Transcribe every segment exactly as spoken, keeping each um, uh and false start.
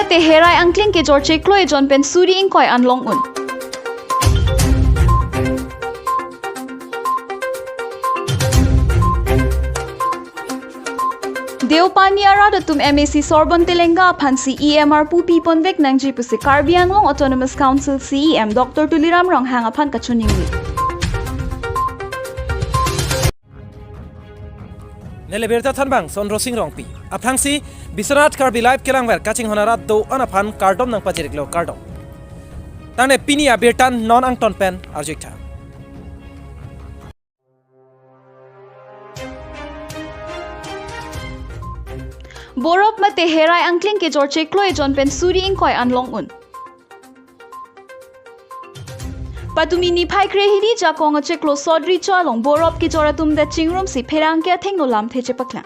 Te herai angkling kejor chiklo ejon pen suri ingkoi an long un. Deopani arat atum M A C Sorbon Telenga aphan si E M R pu pipon vek nangji pusi Karbi Anglong Autonomous Council C E M Doctor Tuliram Ronghang aphan kachiningri. Neli birta thanbang Sondro Sing Rongpi. Aphrangsi Biswanath Karbi Live kelangver kachinghon arat do-an aphan kardom nangpajir-iklo, kardom. Tangte pini abirta non angton pen arju-iktha. Borop mate herai angkling kejor chiklo ejon pen suri ingkoi an long un. Patumi niphai krehini jakong achiklo Sodri Cho along borop kejor atum ta chingrumsi pherangke athengno lamthe chepaklang.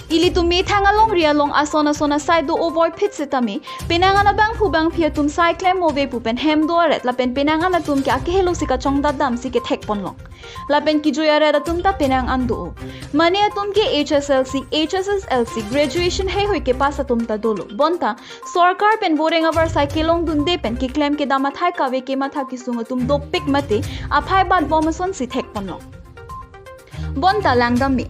Ilitum methang alongri along ason ason asai do-o voiphit setame, penang an abangphu bangphi atum sai klem ave pu pen hem do aret lapen penang an atum ke akehelo si kachongdat damsi kethek ponlong. Lapen kejui aret atum ta penang an do-o. Mane atum ke H S L C, H S S L C, graduation heihui kepass atum ta dolo. Bonta, sorkar pen boreng avarsai kelongdunde pen keklem kedam athai kave kematha kesung atum dopik mate, aphai bat bom asonsi thek ponlong. Bonta langdam me.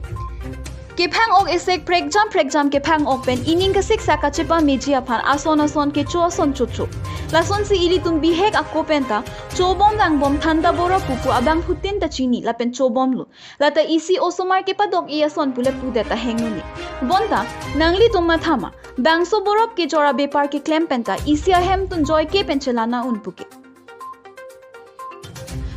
Kephang-ok esek prekjam prekjam kephang-ok pen ining kesiksak kachepameji aphan ason ason kecho ason chocho. Lasonsi ilitum bihek ako penta chobom langbom thanta borop pupu abangphutin ta chini lapen chobomlo. Lata isi osomar kepadok-i ason pule pudet aheng nuni. Bonta, nanglitum mathama, bangso borop kejor abepar keklem penta isi ahemtun joike pen chelana un puke.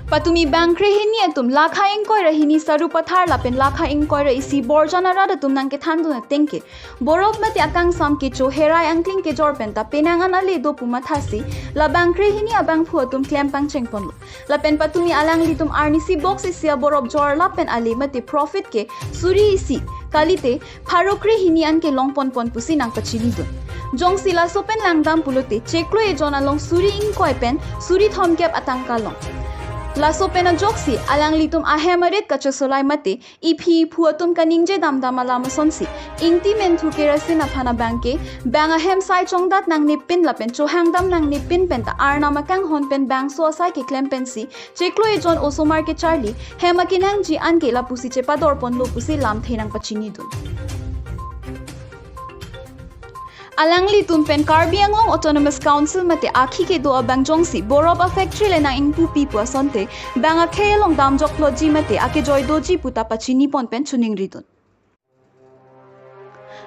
Patumi bang krehini atum lakha ingkoi ra hini Sarupathar lapen lakha ingkoi ra isi Borjan arat atum nangkethandun atengke, borop mate akangsam kecho herai angkling kejor penta penang an ale do pu mathasi, la bang krehini abangphu atum klem pangcheng ponlo. Lapen patumi alanglitum arnisi box isi aborop jor lapen ale mate profit ke suri isi, kalite pharo krehini an ke long ponpon pusi nangpachinidun. Jongsi laso pen langdam pulote, chiklo ejon along suri ingkoi pen suri thomkep atangka long. Laso pen ajoksi, alanglitum ahem arit kachosolai mate, iphi iphu atum kaningje damdam alam asonsi, Ingti Menthu Kerasin aphan abang ke, bang ahem sai chongdat nangnepin lapen chohangdam nangnepin penta Arnam akanghon pen bangso asai keklem pensi, chiklo ejon osomar kecharli, hem akenangji an ke lapusi chepador ponlo pusi lamthe nangpachinidun. Alanglitum pen Karbi Anglong Autonomous Council mate akhi kedo abang jongsi borop a factory le nang ingpupi pu asonte, bang akhei along damjok plotji mate akejoi doji puta pachini pon pen chiningridun.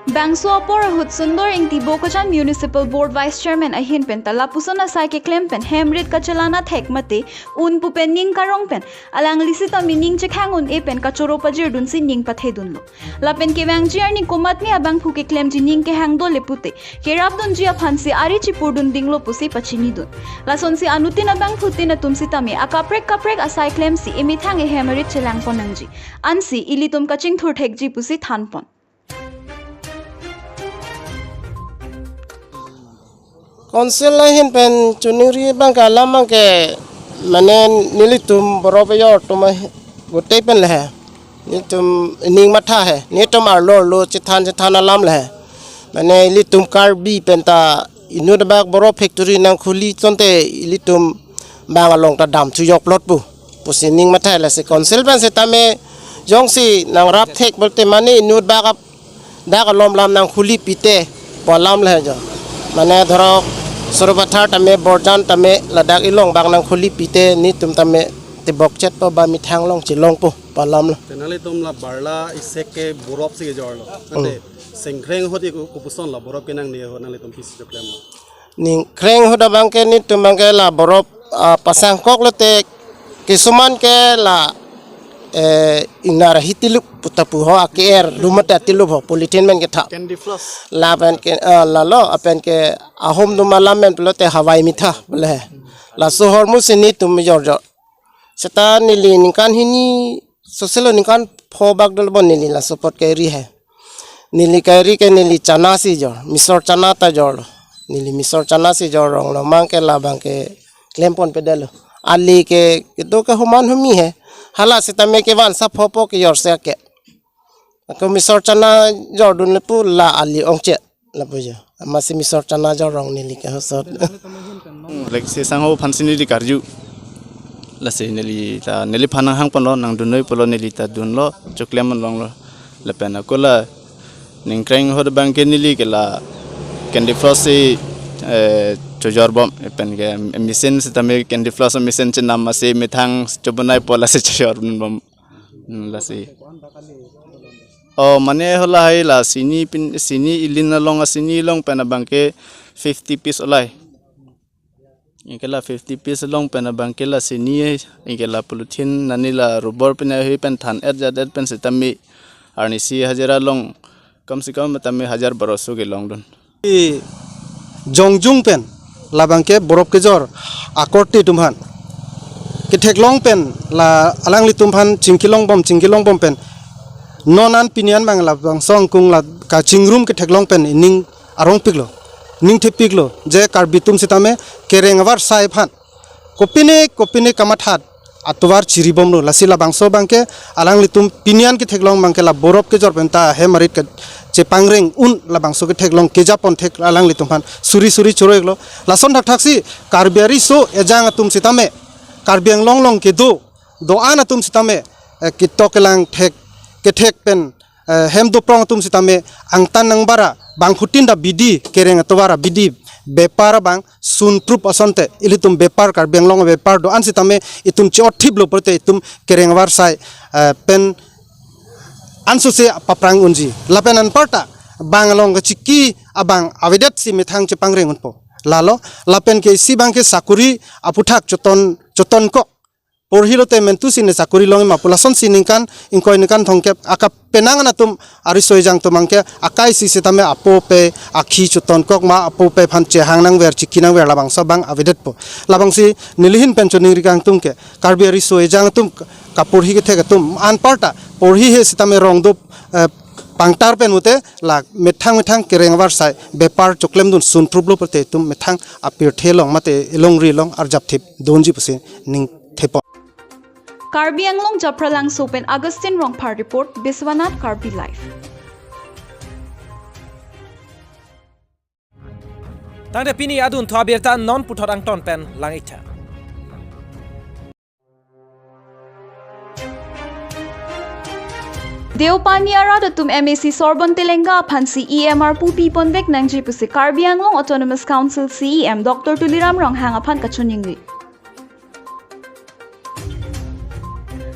Bangso apor ahut Sundor Ingti Bokajan Municipal Board Vice Chairman ahin penta lapuson asai keklem pen hem rit kachelana thek mate un pu pen ning karong pen, alangli sitame ning chekhang un-e pen kachoro pajirdunsi ning pathedunlo. Lapen kevangji arni komatne abangphu keklemji ning kehang dole pute, kerapdunji aphansi ari chipurdun dinglo pusi pachinidun. Lasonsi anuttin abangphutin atum sitame akaprek kaprek asai klemsi emethang ehem arit chelang pon nangji. Ansi ilitum kachingthur thekji pusi than pon. Council ahin pen chiningri abang ke alam abang ke mane nelitum borop ejor atum ahi-, gotei pen le he. Nelitum ning matha he. Nelitum arlo arlo chethan chethan alam le he. Mane ilitum Karbi penta inut abak borop factory nangkhuli chonte ilitum bang along ta dam chujok plot pu. Pusi ning matha lasi council pen setame jongsi nangrap thek pulote mane inut abak ap-, dak alom lam nangkhuli pite pu alam le jo. Mane dhorok Sarupathar tame Borjan tame ladak ilong bak nangkhuli pite nelitum tame tebokchet po ba methang along chelong po pu alam lo. Te nanglitum la barla isek ke borop si kejorlo. Ante Hmm. Sengkreng ahut ke kopuson la borop kenangne ahut nanglitum pisi choklemlo. Ningkreng ahut abang ke nelitum abang ke la borop, ah, pasangkok lote kisuman ke la, eh, ingnar ahi tilup puta pu ho ake-er lumat tilup ho polythene pen ketha. Candy floss. Lapen ke, ah, lalo apen ke ahom dum alam pen pulote Hawaii mitha bole. Laso ahormu si nelitum jorjor. Seta neli ningkan hini soselo ningkan pho bak dolo bon neli laso apot keri he. Neli keri ke neli chana si jor, misor chana ta jorlo. Neli misor chana si jor rong lo mang ke labang ke klem ponpedetlo. Ali ke kedo ke homan humi he. Hala sitame kevan sa pho po kejor se ke. Ako misor chana jordun le pu la ali ongche. Lapu jo. Amatsi Misor Chana Jorong neli ke ahut. Hmm, lake si sangho aphansi neli karju. Lasi neli ta neliphan nanghang ponlo, nangdun noi pulo, neli ta dunlo, choklem longlo. Lapen ako la ningkreng ahut abangke neli ke la candy floss si, eh, chojor bom, lapen ke machine sitame candy floss machine chenam amatsi methang chobonai pu lasi chojor bom. Hmm, lasi. Oh, mane hala hai la sini pin, sini ilin along, asini along pen abangke fifty piece olai. Anke la fifty piece along pen abangke la sini, anke la polythene nani la rubber pine ahi pen than-et jat-et pen sitame arnisi hajira along kam se kam tame hajar baroso kelongdun. I jongjung pen labangke borop kejor akorte atum aphan ketheklong pen la alanglitum aphan chingkilong bom, chingkilong bom pen non an pini an abang labangso angkung la kachingrum ketheklong pen ining arongpiklo, ning thepiklo je Karbi atum sitame kereng avarsai aphan kopine kopine kamathat atovar chiribomlo. Lasi labangso abangke alanglitum pini an ketheklong abangke la borop kejor pen ta hem arit ke chepangreng un labangso ketheklong kejapon thek alanglitum aphan suri suri choro-iklo. Lason thakthaksi Karbi ariso ejang atum sitame, Karbi Anglong along kedo do-an atum sitame, eh, ketok kelang thek kethek pen, eh, hem doprong atum sitame angtan nangbara bangphutin ta bidi kereng atovar abidi bepar abang sunprup asonte ilitum bepar, Karbi Anglong bepar do-an sitame itum chi-otthiplo pulote itum kereng avarsai, eh, pen ansose paprang unji. Lapen anparta bang along kachiki abang avedetsi methang chepangreng unpo. Lalo, lapen ke isi abangke sakuri aputhak choton, chotonkok porhilote mentusi ne sakuri longji ma pu lasonsi ningkan ingkoi ningkan thomkep akapenang an atum ariso ejang atum abangke akai si sitame apo pe akhi chotonkok ma apo pe aphan chehang nangver chiki nangver labangso abang avedetpo. Labangsi neli ahin pen choningri kangtung ke Karbi ariso ejang atum kaporhi kethek atum anparta porhi he sitame rong do, eh, pangtar pen mute la methang methang kereng avarsai bepar choklemdun sunpruplo pulote itum methang apirthe along mate elongri along arjapthip dunji pusi ning thepon. Karbi Anglong Japralangso pen Augustine Rongphar report, Biswanath Karbi Live. Tangte pini adunthu abirta non puthot angton pen lang-iktha. Deopani arat atum M A C Sorbon Telenga aphansi E M arpu pipon vek nangji pusi Karbi Anglong Autonomous Council C E M Doctor Tuliram Ronghang aphan kachoningri.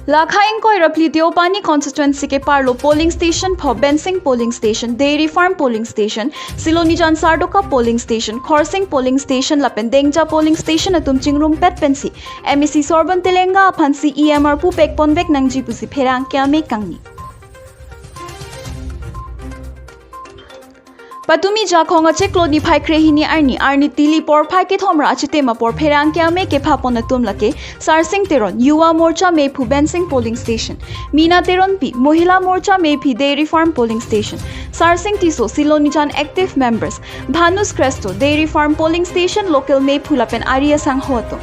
Lakha ingkoi ra phli Deopani constituency keparlo polling station pho Bensing polling station, Dairy Farm polling station, Silonijan Sardoka polling station, Khorsing polling station lapen Dengja polling station atum chingrumpet pensi M A C Sorbon Telenga aphansi E M arpu pekpon vek nangji pusi pherangke amei kangni. Patumi Jakhong achiklo niphai krehini arni, arni tili porphai kethom ra achitim apor pherangke amei kephapon atum lake Sarsing Teron, Yuva Morcha meiphu Bensing polling station, Mina Teronpi, Mohila Morcha meiphi Dairy Farm polling station, Sarsing Tisso, Silonijan active members, Bhanus Cresto, Dairy Farm polling station local meiphu lapen ari asangho atum.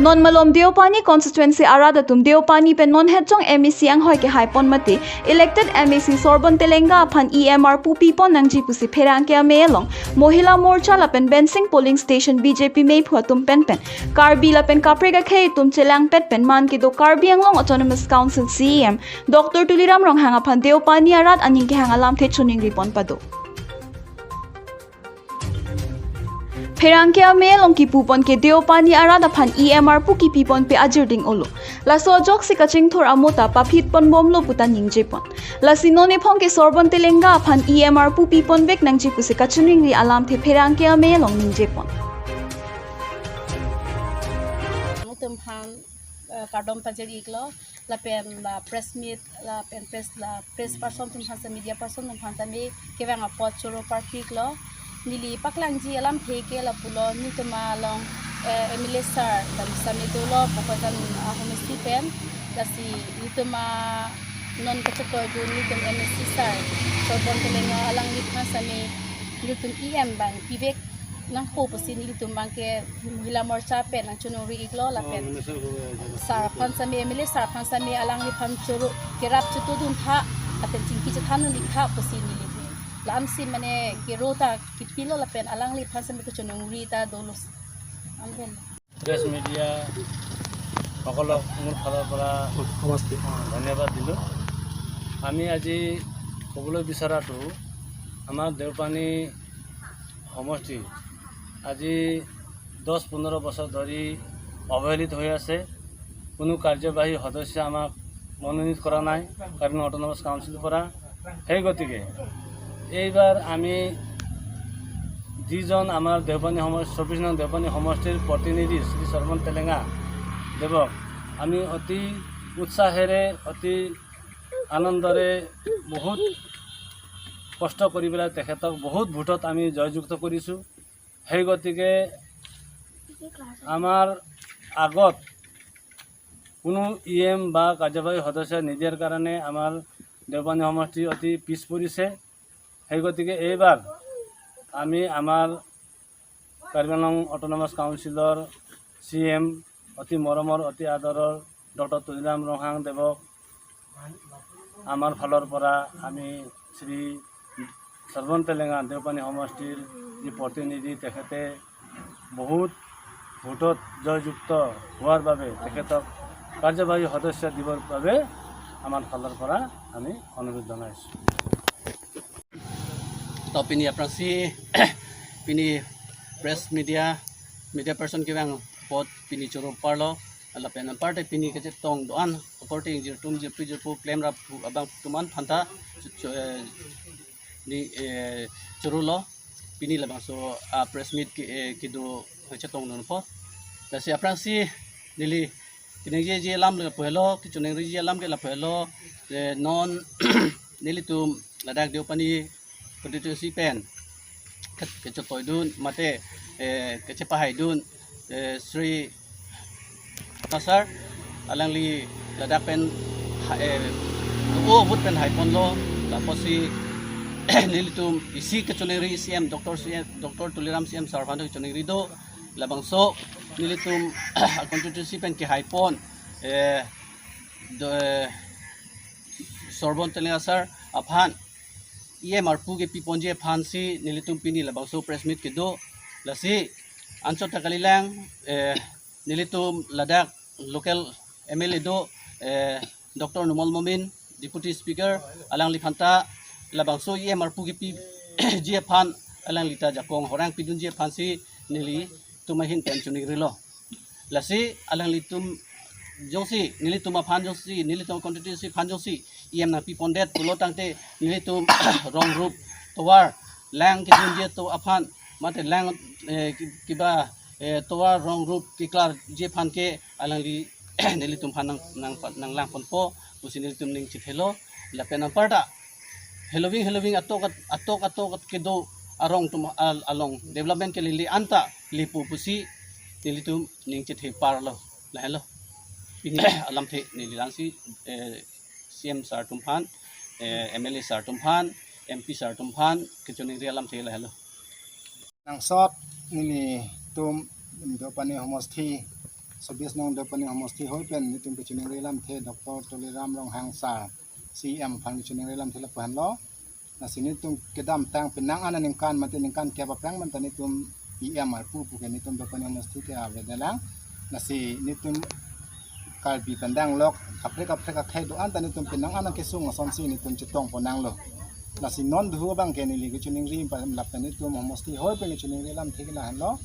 Non malom Deopani constituency arat atum Deopani pen non hetjong M A C anghoi kehaipon mate elected M A C Sorbon Telenga aphan E M arpu pipon nangji pusi pherangke amei along Mohila Morcha lapen Bensing polling station B J P meiphu atum pen pen Karbi lapen kaprek akhei atum chelangpet pen man kedo Karbi Anglong Autonomous Council C E M Doctor Tuliram Ronghang aphan Deopani arat aning kehang alamthe choningri pon pado. Pherangke amei along kipu pon ke Deopani arat aphan E M arpu kipi pon pe ajirding olo. Laso ajoksi kachingthur amo ta paphit pon bomlo puta ningje pon. Lasi non ephong ke Sorbon Telenga aphan E M arpu pipon vek nangji pusi kachoningri alamthe pherangke amei along ningje pon. Atum aphan, eh, kardom pajir-iklo, lapen la press meet, lapen press, la press person atum aphan sa, media person atum aphan sa me kevang apot choro parpiklo. Neli paklangji alamthe ke lapulo, nelitum along, eh, M L A sir, dam sami dolo, Bokajan, ah, homesti pen, lasi nelitum non kachekordun nelitum M A C sir, Sorbon Telenga alangliphan sa me nelitum E M abang pivek nangpo pusi nelitum abangke Mohila Morcha pen nangchoningri-iklo lapen sir aphan sa me, M L A sir aphan sa me alangliphan choro kerap chotodun tha, lapen chingki chethan un-ik tha pusi neli Lamsi mane kero ta kipilo lapen alangliphan semi kechoningri ta dolo. Amben. Press media সকলক মোৰ ফালৰ পৰা সমষ্টি। ধন্যবাদ দিলোঁ। আমি আজি ক'বলৈ বিচৰাটো, আমাৰ দেওপানী সমষ্টি আজি দহ পোন্ধৰ বছৰ ধৰি অৱহেলিত হৈ আছে। কোনো কাৰ্যবাহী সদস্য আমাক মনোনীত কৰা নাই কাৰ্বি আংলং অট'নমাছ কাউন্সিলৰ পৰা। সেই গতিকে এইবাৰ আমি যিজন আমাৰ দেওপানী সমষ্টি, চৌবিশ নং দেওপানী সমষ্টিৰ প্ৰতিনিধি শ্ৰী সৰ্বন তেলেঙা দেৱক আমি অতি উৎসাহেৰে, অতি আনন্দৰে, বহুত কষ্ট কৰি পেলাই তেখেতক বহুত ভোটত আমি জয়যুক্ত কৰিছোঁ। সেই গতিকে আমাৰ আগত কোনো ই এম বা কাৰ্যবাহী সদস্য নিদিয়াৰ কাৰণে আমাৰ দেওপানী সমষ্টি অতি পিছ পৰিছে। সেই গতিকে এইবাৰ আমি আমাৰ কাৰ্বি আংলং অট'নমাছ কাউন্সিলৰ চি এম, অতি মৰমৰ, অতি আদৰৰ ডক্টৰ তুলিৰাম ৰংহাং দেৱক আমাৰ ফালৰ পৰা আমি শ্ৰী সৰ্বন তেলেঙা দেওপানী সমষ্টিৰ যি প্ৰতিনিধি, তেখেতে বহুত ভোটত জয়যুক্ত হোৱাৰ বাবে তেখেতক কাৰ্যবাহী সদস্য দিবৰ বাবে আমাৰ ফালৰ পৰা আমি অনুৰোধ জনাইছোঁ। To pini aphrangsi pini press media, media person kevang apot pini choro parlo, lapen anparte pini kachetong do-an akorte ingjir atum, jirpi jirpo, klemrap abang atum an aphanta cho-, eh, ni, eh, chorolo. Pini labangso a press meet ke, eh, kedo chetong dunpo. Lasi aphrangsi neli keningjeje alam lapu helo, kechoningriji alam ke lapu helo, eh, non nelitum ladak Deopani constituency pen ke-, kechetoidun mate, eh, kechepahaidun, eh, Shri Pasar, alangli ladak pen ha-, eh, o vote pen haiponlo, lapusi nelitum isi kechoningri C M, Doctor C M, Doctor Tuliram C M sir aphan kechoningri do, labangso nelitum constituency pen kehaipon, eh, do, eh, Sorbon Telenga sir aphan E M arpu kepiponji aphansi nelitum pini labangso press meet kedo. Lasi anchot ta kalilang, eh, nelitum ladak local M L A do, eh, Doctor Numal Momin, Deputy Speaker, alangliphan ta labangso E M arpu kepiji aphan alanglita jakong horang pidunji aphansi nelitum ahin pen choningrilo. Lasi alanglitum jongsi, nelitum aphan jongsi, nelitum constituency aphan jongsi E M nangpipondet pulo tangte nelitum rong rup tovar lang kedunji atum aphan mate lang, eh, ki-, kiba, eh, tovar rong rup keklarji aphan ke alangli nelitum aphan nang, nang, nanglangponpo pusi nelitum ning chethelo. Lapen anparta heloving heloving atok at-, atok atok at kedo arong atum al-, along development ke lili anta lepo pusi nelitum ning chethe parlo. Lahelo. Pini alamthe neli langsi, eh, C M sir atum aphan, eh, M L A sir atum aphan, M P sir atum aphan kechoningri alamthe lahelo. Nangsot nelitum Deopani homosti, chobis nong Deopani homosti hoi pen nelitum kechoningri alamthe Doctor Tuliram Ronghang sir, C M aphan kechoningri alamthe lapu henlo. Lasi nelitum kedamtang penang an aningkan mate ningkan kep aphrang manta nelitum E M arpu pu ke nelitum Deopani homosti ke avedelang. Lasi nelitum Karbi pen danglok kaprek kaprek akhei do-an ta nelitum penang an kesung asonsi nelitum chetongpon nanglo. Lasi non duhu abang ke neli kechoningri pa lapen nelitum homosti hoi pen kechoningri alamthe ke lahenlo.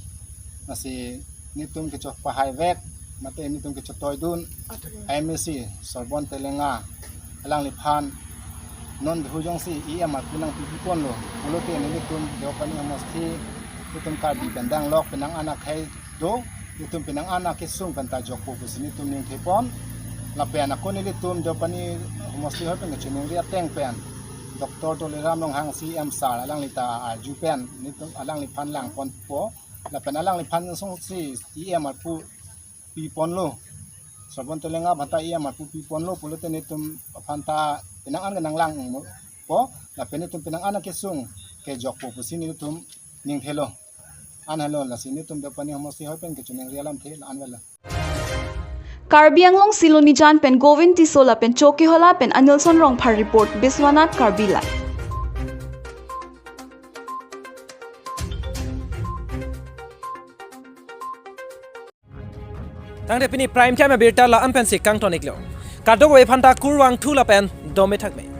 Lasi nelitum kechopahaivek mate nelitum kechetoidun M A C Sorbon Telenga alangliphan non duhu jongsi E M arpu nangpiponlo pulote nelitum Deopani homosti nelitum Karbi pen danglok penang an akhei do, nelitum penang an kesung pen ta jokpo pusi nelitum ning thepon. Lapen ako nelitum Deopani homosti hoi pen kechoningri ateng pen Doctor Tuliram Ronghang C M sir alanglita arju pen nelitum alangliphan langponpo. Lapen alangliphan songsi E M arpu piponlo. Sorbon Telenga aphanta E M arpu piponlo pulote nelitum aphanta penang an nanglang po. Lapen nelitum penang an kesung kejokpo pusi nelitum ning thelo. An helo lasi nelitum Deopani homosti hoi pen kechoningri alamthe la-an vela. Karbi Anglong Silonijan pen Govin Tisso lapen Chokihola pen Anilson Rongphar report, Biswanath Karbi Live. Tangte pini Prime Time abirta la-an pensi kangton-iklo. Kadokave aphanta kurvangthu lapen dome thakme.